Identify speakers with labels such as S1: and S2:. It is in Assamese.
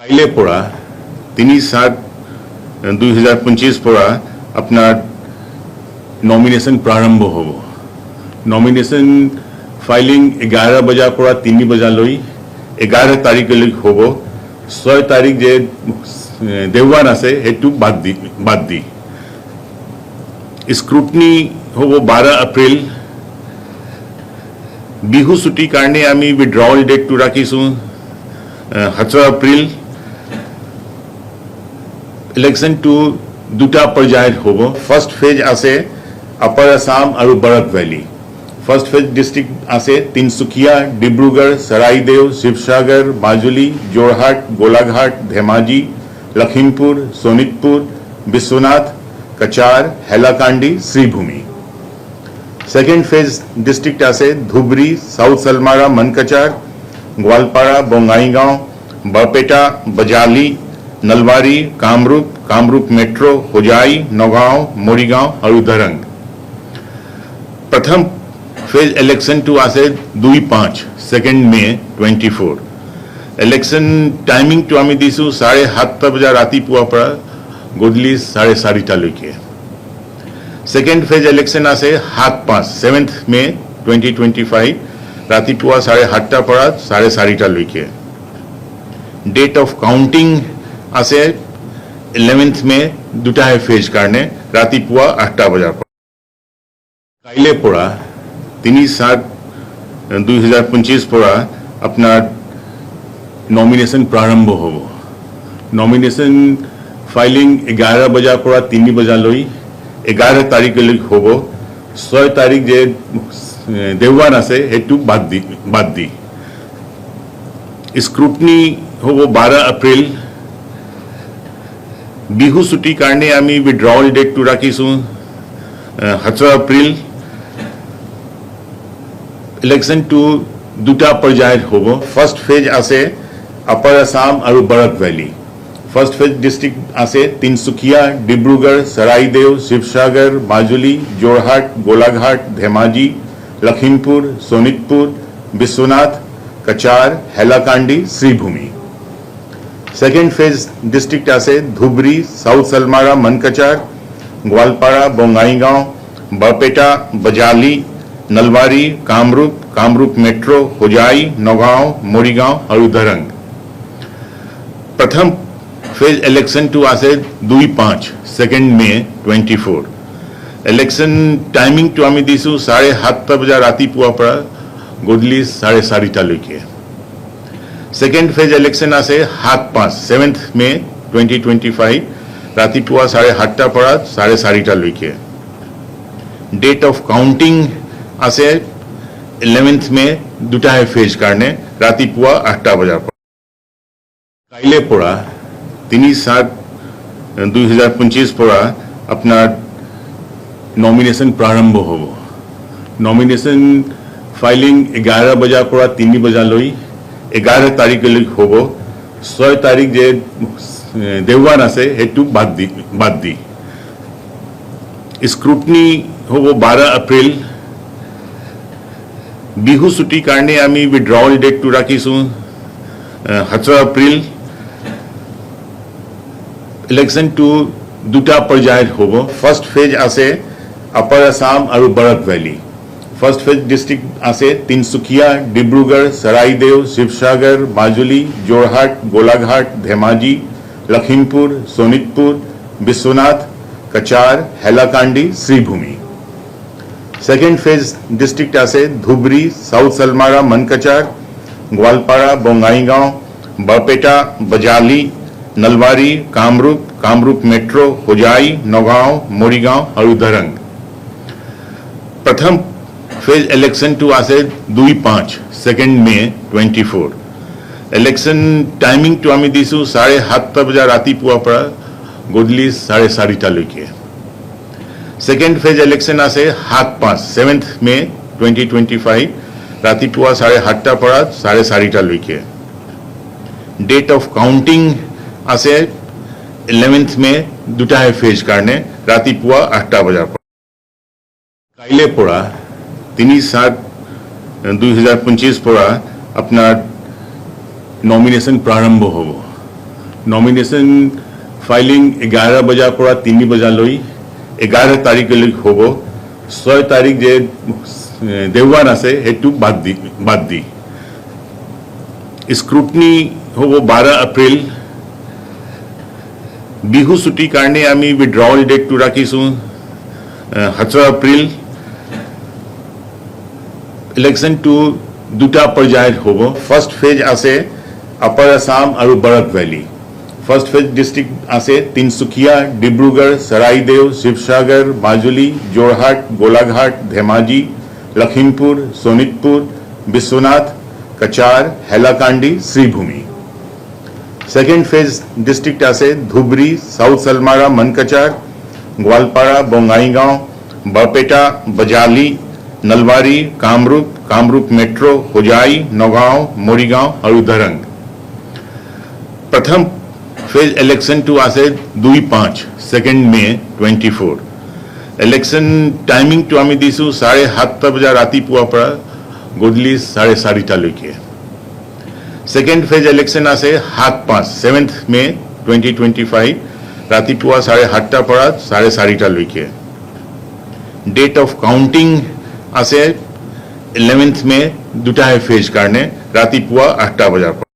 S1: কাইলৈ পৰা 3-7-2025 পৰা আপোনাৰ নমিনেশ্যন প্ৰাৰম্ভ হ'ব। নমিনেশ্যন ফাইলিং 11 বজাৰ পৰা 3 বজালৈ 11 তাৰিখলৈ হ'ব, 6 তাৰিখ যে দেওবাৰ আছে সেইটো বাদ দি। স্ক্ৰুটনি হ'ব 12 এপ্ৰিল। বিহু ছুটিৰ কাৰণে আমি উইড্ৰল ডেটটো ৰাখিছোঁ 17 এপ্ৰিল। ইলেকশ্যনটো দুটা পৰ্যায়ত হ'ব। ফাৰ্ষ্ট ফেজ আছে আপাৰ আছাম আৰু Barak valley. First phase district আছে Tinsukia, Dibrugarh, Charaideo, Sivasagar, Majuli, Jorhat, Golaghat, Dhemaji, Lakhimpur, Sonitpur, Biswanath, Cachar, Hailakandi, Sribhumi. Second phase district আছে ধুবুৰী, চাউথ চালমাৰা, মনকাচাৰ, গোৱালপাৰা, বঙাইগাঁও, বৰপেটা, বজালী, নলবাৰী, কামৰূপ, কামৰূপ মেট্ৰ', হোজাই, নগাঁও, মৰিগাঁও আৰু দৰং। প্ৰথম ফেজ ইলেকশ্যনটো আছে 2-5, 2 মে' 24। ইলেকশ্যন টাইমিংটো আমি দিছোঁ 7:30 বজা ৰাতিপুৱাৰ পৰা গধূলি 4:30টালৈকে। ছেকেণ্ড ফেজ ইলেকশ্যন আছে 7-5, 7 মে' 2025, ৰাতিপুৱা 7:30টাৰ পৰা 4:30টালৈকে। ডেট অফ কাউণ্টিং আছে 11 মে', দুটাহে ফেজ কাৰণে, ৰাতিপুৱা 8টা বজাৰ পৰা। কাইলৈ পৰা 3-7-2025 পৰা আপোনাৰ নমিনেশ্যন প্ৰাৰম্ভ হ'ব। নমিনেশ্যন ফাইলিং 11 বজাৰ পৰা 3 বজালৈ 11 তাৰিখলৈ হ'ব, 6 তাৰিখ যে দেওবাৰ আছে সেইটো বাদ দি। স্ক্ৰুটনি হ'ব 12 এপ্ৰিল। বিহু ছুটিৰ কাৰণে আমি উইড্ৰল ডেটটো ৰাখিছোঁ 17 এপ্ৰিল। ইলেকশ্যনটো দুটা পৰ্যায়ত হ'ব। ফাৰ্ষ্ট ফেজ আছে আপাৰ আছাম আৰু Barak valley. First phase district আছে Tinsukia, Dibrugarh, Charaideo, Sivasagar, Majuli, Jorhat, Golaghat, Dhemaji, Lakhimpur, Sonitpur, Biswanath, Cachar, Hailakandi, Sribhumi. Second phase district আছে ধুবুৰী, চাউথ চালমাৰা, মনকাচাৰ, গোৱালপাৰা, বঙাইগাঁও, বৰপেটা, বজালী, নলবাৰী, কামৰূপ, কামৰূপ মেট্ৰ', হোজাই, নগাঁও, মৰিগাঁও আৰু দৰং। প্ৰথম ফেজ ইলেকশ্যনটো আছে 2-5, 2 মে' 24। ইলেকশ্যন টাইমিংটো আমি দিছোঁ 7:30 বজা ৰাতিপুৱাৰ পৰা গধূলি 4:30টালৈকে। ছেকেণ্ড ফেজ ইলেকশ্যন আছে 7-5, 7 মে' 2025, ৰাতিপুৱা 7:30টাৰ পৰা 4:30টালৈকে। ডেট অফ কাউণ্টিং আছে 11 মে', দুটাহে ফেজ কাৰণে, ৰাতিপুৱা 8টা বজাৰ পৰা। কাইলৈ পৰা 3-7-2025 পৰা আপোনাৰ নমিনেশ্যন প্ৰাৰম্ভ হ'ব। নমিনেশ্যন ফাইলিং 11 বজাৰ পৰা 3 বজালৈ 11 তাৰিখলৈ হ'ব, 6 তাৰিখ যে দেওবাৰ আছে সেইটো বাদ দি। স্ক্ৰুটনি হ'ব 12 এপ্ৰিল। বিহু ছুটিৰ কাৰণে আমি উইড্ৰল ডেটটো ৰাখিছোঁ 17 এপ্ৰিল। ইলেকশ্যনটো দুটা পৰ্যায়ত হ'ব। ফাৰ্ষ্ট ফেজ আছে আপাৰ আছাম আৰু Barak valley. First phase district আছে Tinsukia, Dibrugarh, Charaideo, Sivasagar, Majuli, Jorhat, Golaghat, Dhemaji, Lakhimpur, Sonitpur, Biswanath, Cachar, Hailakandi, Sribhumi. Second phase district আছে ধুবুৰী, চাউথ চালমাৰা, মনকাচাৰ, গোৱালপাৰা, বঙাইগাঁও, বৰপেটা, বজালী, নলবাৰী, কামৰূপ, কামৰূপ মেট্ৰ', হোজাই, নগাঁও, মৰিগাঁও আৰু দৰং। প্ৰথম ফেজ ইলেকশ্যনটো আছে 2-5, 2 মে' 24। ইলেকশ্যন টাইমিংটো আমি দিছোঁ 7:30 বজা ৰাতিপুৱাৰ পৰা গধূলি 4:30টালৈকে। ছেকেণ্ড ফেজ ইলেকশ্যন আছে 7-5, 7 মে' 2025, ৰাতিপুৱা 7:30টাৰ পৰা 4:30টালৈকে। ডেট অফ কাউণ্টিং আছে 11 মে', দুটাহে ফেজ কাৰণে, ৰাতিপুৱা 8টা বজাৰ পৰা। কাইলৈ পৰা 3-7-2025 পৰা আপোনাৰ নমিনেশ্যন প্ৰাৰম্ভ হ'ব। নমিনেশ্যন ফাইলিং 11 বজাৰ পৰা 3 বজালৈ 11 তাৰিখলৈ হ'ব, 6 তাৰিখ যে দেওবাৰ আছে সেইটো বাদ দি। স্ক্ৰুটনি হ'ব 12 এপ্ৰিল। বিহু ছুটিৰ কাৰণে আমি উইড্ৰল ডেটটো ৰাখিছোঁ 17 এপ্ৰিল। ইলেকশ্যনটো দুটা পৰ্যায়ত হ'ব। ফাৰ্ষ্ট ফেজ আছে আপাৰ আছাম আৰু Barak valley. First phase district আছে Tinsukia, Dibrugarh, Charaideo, Sivasagar, Majuli, Jorhat, Golaghat, Dhemaji, Lakhimpur, Sonitpur, Biswanath, Cachar, Hailakandi, Sribhumi. Second phase district আছে ধুবুৰী, চাউথ চালমাৰা, মনকাচাৰ, গোৱালপাৰা, বঙাইগাঁও, বৰপেটা, বজালী, নলবাৰী, কামৰূপ, কামৰূপ মেট্ৰ', হোজাই, নগাঁও, মৰিগাঁও আৰু দৰং। প্ৰথম ফেজ ইলেকশ্যনটো আছে 2/5, 2 মে' 24। ইলেকশ্যন টাইমিংটো আমি দিছোঁ 7:30 বজা ৰাতিপুৱাৰ পৰা গধূলি 4:30টালৈকে। ছেকেণ্ড ফেজ ইলেকশ্যন আছে 7/5, 7 মে' 2025, ৰাতিপুৱা 7:30টাৰ পৰা 4:30টালৈকে। ডেট অফ কাউণ্টিং আছে 11 মে', দুটাহে ফেজ কাৰণে, ৰাতিপুৱা 8টা বজাৰ পৰা।